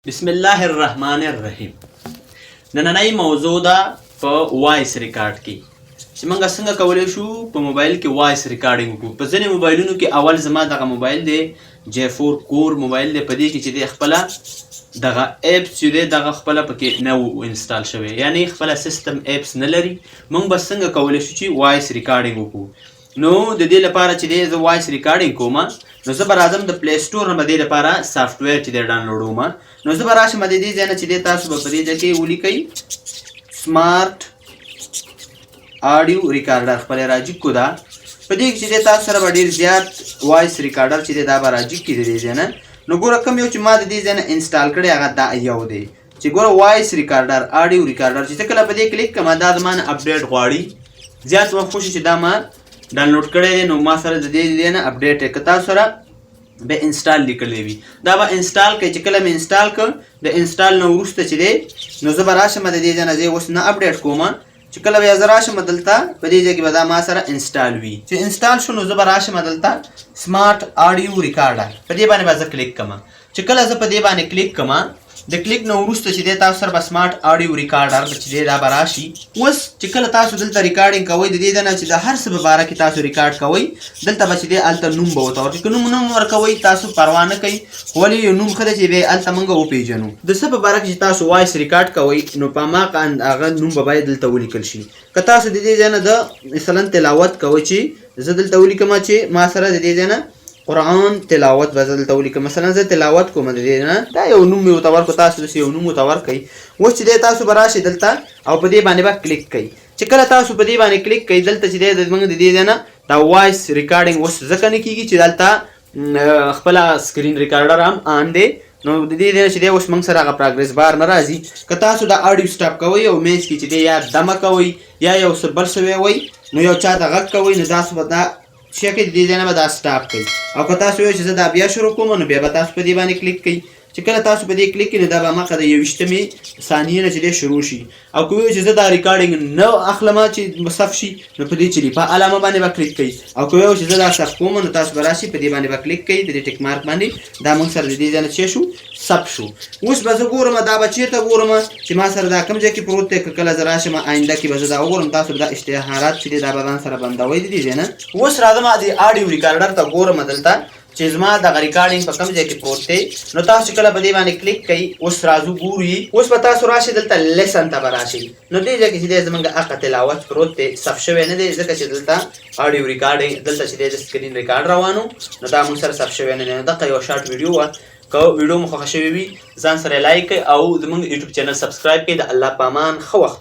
بسم الله الرحمن الرحیم. نننۍ موضوع ده په وایس ریکارډ کې چې موږ څنګه کولی شو په موبایل کې وایس ریکارډینګ وکړو. په ځینې موبایلونو کې، اول زما دغه موبایل دی، جی 4 کور موبایل دی، په دې کې چې دی خپله دغه اپس چې دی دغه خپله پکې نه و انسټال شوی، یعنی خپله سیستم اپس نه لري. موږ به څنګه کولی شو چې وایس ریکارډینګ وکړو؟ نو د دې لپاره چې دی زه وایس ریکارډینګ کوم، نو زه به راځم د پلی سټور نه به دې لپاره سافټویر چې دی ډاونلوډوم. نو زه به راشم د دې ځای نه چې دی تاسو به په دې ځای کې ولیکئ سمارټ آډیو ریکارډر، خپل راجیک کو. دا په دې کې چې دی تاسو سره به ډېر زیات وایس ریکارډر چې دی دا به راجیک کړي د دې ځای نه. نو ګوره، کوم یو چې ما د دې ځای نه انسټال کړی هغه دا یو دی چې ګوره وایس ریکارډر، آډیو ریکارډر. چې کله په دې کلیک کوم، دا زما نه اپډیټ غواړي. زیات وخت وشي چې دا ما ډاونلوډ کړی دی، نو ما سره د دې ځای نه اپډیټ دی. که تاسو سره به انسټال لیکلی وي، دا به انسټال کړئ. چې کله مې انسټال کړ، د انسټال نه وروسته چې دی نو زه به راشم د دې ځای نه، زه اوس نه اپډیټ کوم. چې کله بیا زه راشم دلته په دې ځای کې به دا ما سره انسټال وي. چې انسټال شو، نو زه به راشم دلته سمارټ آډیو ریکارډر، په دې باندې به زه کلیک کوم. چې کله زه په دې باندې کلیک کوم، د کلیک نه وروسته چې دی تاسو سره به سمارټ آډیو ریکارډر چې دی دا به راشي. اوس چې کله تاسو دلته ریکارډینګ کوئ، د دې نه چې د هر څه په باره کې تاسو ریکارډ کوئ، دلته به چې دی هلته نوم به ورته ورکړي. که نوم نوم ورکوئ تاسو پروا نه کوي، خو ولې یو نوم ښه دی چې بیا هلته موږ وپېژنو. د څه په باره کې چې تاسو وایس ریکارډ کوئ، نو په هماغه هغه نوم به باید دلته ولیکل شي. که تاسو د دې ځای نه د مثلا تلاوت کوئ، چې زه دلته ولیکم چې ما سره د دې ځای نه قرآن تلاوت به زه دلته ولیکم. مثلا زه تلاوت کوم، د دې نه دا یو نوم مې ورته ورکړو، تاسو داسې یو نوم ورته ورکړئ. اوس چې دی تاسو به راشئ دلته او په دې باندې به کلیک کوئ. چې کله تاسو په دې باندې کلیک کوئ، دلته چې دی زموږ د دې ځای نه دا وایس ریکارډینګ اوس ځکه نه کېږي چې دلته خپله سکرین ریکارډر هم آن دی. نو د دې ځای نه چې دی اوس موږ سره هغه پراګرس بار نه راځي. که تاسو دا آډیو سټاپ کوئ او منځ کې چې دی یا دمه کوئ یا یو څه بل څه وایئ، نو یو چا ته غږ کوئ، نو تاسو به دا چې کې د دې ځای نه به دا سټاپ کوي. او که تاسو وایئ چې زه دا بیا شروع کوم، نو بیا به تاسو په دې باندې کلیک کوئ. چې کله تاسو په دې کلیک کړئ، نو دا به مخه د 21مې ثانیې نه چې دی شروع شي. او که وایئ چې زه دا ریکارډینګ نه اخلم چې صف شي، نو په دې چې په علامه باندې به کلیک کوئ. او که وایئ چې زه دا صف کوم، نو تاسو به راشئ په دې باندې به کلیک کوئ، د دې ټیک مارک باندې. دا موږ سره د دې ځای نه چې شو ثبت شو. اوس به زه ګورم، دا به چېرته ګورم چې ما سره دا کوم ځای کې پروت دی؟ که کله زه راشم آینده کې به زه دا وګورم. تاسو به دا اشتهارات چې دی دا به ځان سره بندوئ د دې ځای نه. اوس راځم د آډیو ریکارډر ته، ګورم دلته چې زما دغه ریکارډینګ په کوم ځای کې پروت دی. نو تاسو چې کله په دې باندې کلیک کوئ، اوس راځو ګورو یې. اوس به تاسو راشئ دلته لیسن ته به راشئ. نو دې ځای کې چې دی زمونږ هغه تلاوت پروت دی، ثبت شوی نه دی، ځکه چې دلته آډیو ریکارډینګ دلته چې دی د سکرین ریکارډ روانو، نو دا موږ سره ثبت شوی نه دی. نو دغه یو شارټ ویډیو وه. که ویډیو مو خوښه شوې وي، ځان سره لایک کړئ او زمونږ یوټیوب چینل سبسکرایب کړئ. د الله په امان، ښه وخت.